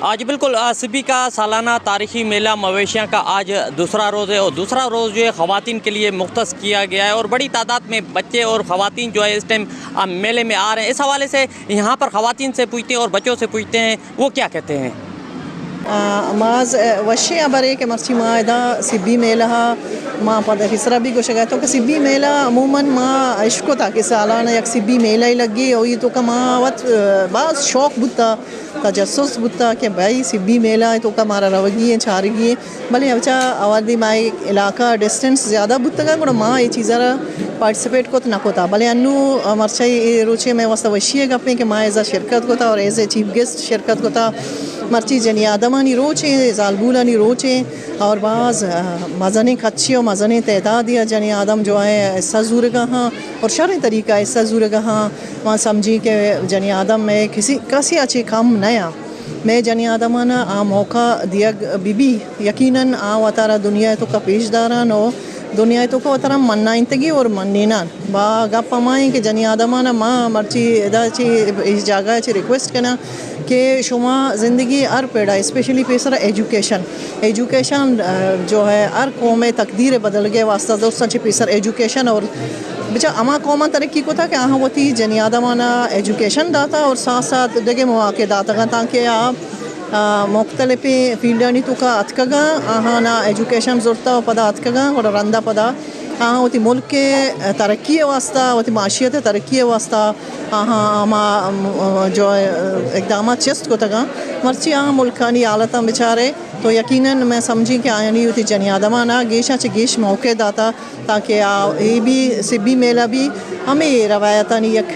آج بالکل، آ، سبی کا سالانہ تاریخی میلہ مویشیاں کا آج دوسرا روز ہے اور دوسرا روز جو ہے خواتین کے لیے مختص کیا گیا ہے اور بڑی تعداد میں بچے اور خواتین جو ہے اس ٹائم، آ، میلے میں آ رہے ہیں۔ اس حوالے سے یہاں پر خواتین سے پوچھتے ہیں اور بچوں سے پوچھتے ہیں، وہ کیا کہتے ہیں۔ آ، ماز، آ، وشیں ہبرے کہ مرچی ما ادا سبی میلہ ءَ ما پد پیسرا بھی گوشگ ءَ اتوں کہ سبی میلہ عموماً ما اشکتا کہ سالانہ یک سبی میلہ ہی لگی، اور یہ تو کہ ما وت، آ، باز شوق بوتا، تجسس بوتا کہ بھائی سبی میلہ ءِ توکا مارا روگی ایں، چارگی ایں، بلے اچا آوردی ما اے علاقہ ڈسٹنس زیادہ بوتگا، گڑا ما اے چیزا را پارٹیسپیٹ کت نہ کتا۔ بلے انو مرچی اے روچے مئے واسطہ وشی ءِ گپیں کہ ما ایزا شرکت کتا اور ایز اے چیف گیسٹ شرکت کتا۔ مرچی جنی آدمانی روچے، زالبولانی روچے اور باز، آ، مزنیں کچے اور مزنیں تعدادی جنی آدم جو ہے حصہ زورگا ہاں اور شریں طریقہ حصہ زورگا ہاں۔ ما سمجھی کہ جنی آدم مئے کسی، کسی ءَ چہ کم نہ آں۔ مئے جنی آدمانا آ موقع دیگ بہ بی، یقیناً آ وتارا دنیا ءِ توکا پیش داران و دنیا ءِ توکا وتارا منائینتگی اور منینان۔ با گپ ہما ایں کہ جنی آدمانا ما مرچی ادا چہ اس جاگہ چہ ریکویسٹ کناں کہ شما زندگی ہر پڑا، اسپیشلی پیسرا ایجوکیشن، ایجوکیشن، آ، جو ہے ہر قوم ءِ تقدیر بدلگے واسطہ درستاں چہ پیسر ایجوکیشن اور بچا ہما قوماں ترقی کتا کہ آہاں وتی جنی آدمانا ایجوکیشن داتا اور ساتھ ساتھ دگہ مواقع داتگاں تاکہ آ، آ، مختلفیں فیلڈانی توکا اتکگاں، آہانا ایجوکیشن زرتا و پدا اتکگاں، گڑا رندا پدا آہاں وتی ملک ءِ ترقی ءِ واسطہ، وتی معاشیت ءِ ترقی ءِ واسطہ آہاں ہما، م-، جو اقدامات چست کتگاں، مرچی آہاں ملکانی حالتاں بچارے تو یقیناً میں سمجھی کہ آیانی وتی جنی آدمانا گیشاں چہ گیش موقع داتا تاکہ آ، اے بھی سبی میلہ بھی ہمیں روایتانی یک،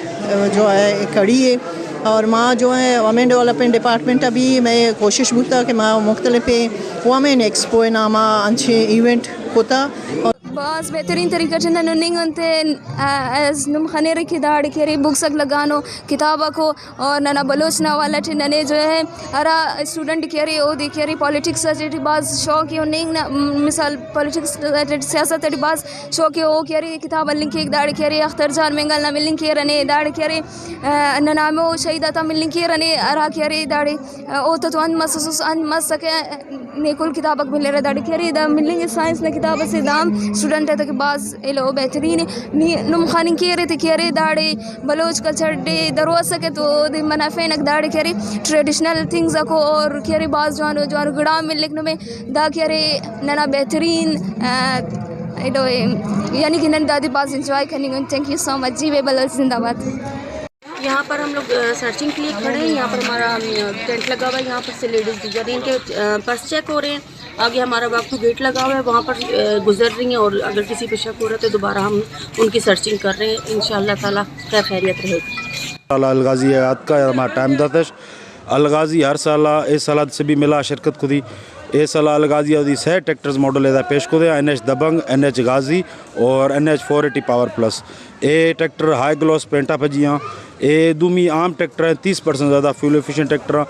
جو ہے، کڑی ہے۔ اور ما جو ہے وومن ڈیولپمنٹ ڈپارٹمنٹ ءَ بھی میں کوشش بوتا کہ ما مختلف وومن ایکسپو ناما انچیں ایونٹ کتا۔ باز بہترین طریقہ چندہ نننگ انت، آ، از نم خنیرے کہ داڑے کہ ارے بکسک لگانو، کتابکو، اور ننا بلوچ نا حوالہ ٹی ننے جو ہے ہرا اسٹوڈنٹ کہ ارے اودے کہ ارے پالیٹکس ٹی باز شوق ءِ، ننگ نا مثال پالیٹکس ٹی، سیاست ٹی باز شوق ءِ، او کہ ارے کتاب ہلنگ کیک، داڑے کہ ارے اختر جان مینگل نا ملنگ کیرنے، داڑے کہ ارے، آ، ننا ہمو شہید آتا ملنگ کیرنے ہرا کہ ارے داڑے، آ، اوتا تو انت مسوس انت مسکہ۔ نے کل کتابک ملرہ داڑے کہ ارے دا ملنگ ءِ سائنس نا کتاب اسے، دا ہم اسٹوڈنٹ ءِ تہ کہ باز ایلو بہترین ءِ۔ نی نم خاننگ کہ ارے تہ کہ ارے داڑے بلوچ کلچر ڈے درو اسکہ تو اودے منفینک داڑے کہ ارے ٹریڈیشنل تھنگز اکو اور کہ ارے باز جوانو جوانو گڑا ملک نمے دا کہ ارے ننا بہترین، آ، ایلو ءِ، یعنی کہ نن دادے باز انجوائے کننگ ان۔ تھینک یو سو مچ جی، وے بلوچ زندہ باد۔ یہاں پر ہم لوگ، آ، سرچنگ کے لیے کھڑے ہیں۔ یہاں پر ہمارا، آم، ٹینٹ لگا ہوا ہے۔ یہاں پر سے لیڈیز گزر رہی ہیں، ان کے، آ، پرس چیک ہو رہے ہیں۔ آگے ہمارا واک تھرو گیٹ لگا ہوا ہے، وہاں پر، آ، گزر رہی ہیں اور اگر کسی پہ شک ہو رہا ہے تو دوبارہ ہم ان کی سرچنگ کر رہے ہیں۔ انشاءاللہ تعالیٰ خیر خیریت رہے گی۔ تعالیٰ الغازی آتکا ہمارا ٹائم داتش۔ الغازی ہر سال ءَ، اے سال ءَ سبی میلہ ءَ شرکت کتی۔ اے سال ءَ الغازی ءَ وتی سئے ٹریکٹرز ماڈل ادا پیش کتے، N H Dabang, N H Ghazi اور N H four eighty power plus. اے ٹریکٹر ہائی گلوس پینٹا پجی آں۔ اے دومی عام ٹریکٹر ہیں، تیس پرسنٹ زیادہ فیول ایفیشنٹ ٹریکٹر ہیں۔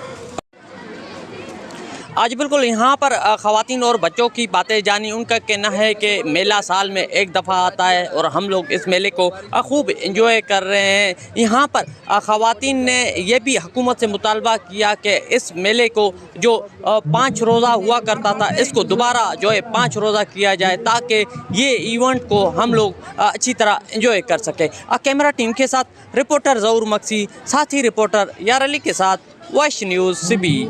آج بالکل یہاں پر، آ، خواتین اور بچوں کی باتیں جانی۔ ان کا کہنا ہے کہ میلہ سال میں ایک دفعہ آتا ہے اور ہم لوگ اس میلے کو، آ، خوب انجوائے کر رہے ہیں۔ یہاں پر آ، خواتین نے یہ بھی حکومت سے مطالبہ کیا کہ اس میلے کو جو، آ، پانچ روزہ ہوا کرتا تھا، اس کو دوبارہ جو ہے پانچ روزہ کیا جائے تاکہ یہ ایونٹ کو ہم لوگ، آ، اچھی طرح انجوائے کر سکیں۔ آ، کیمرہ ٹیم کے ساتھ رپورٹر ظہور مگسی، ساتھی رپورٹر یار علی کے ساتھ وائس نیوز سبی۔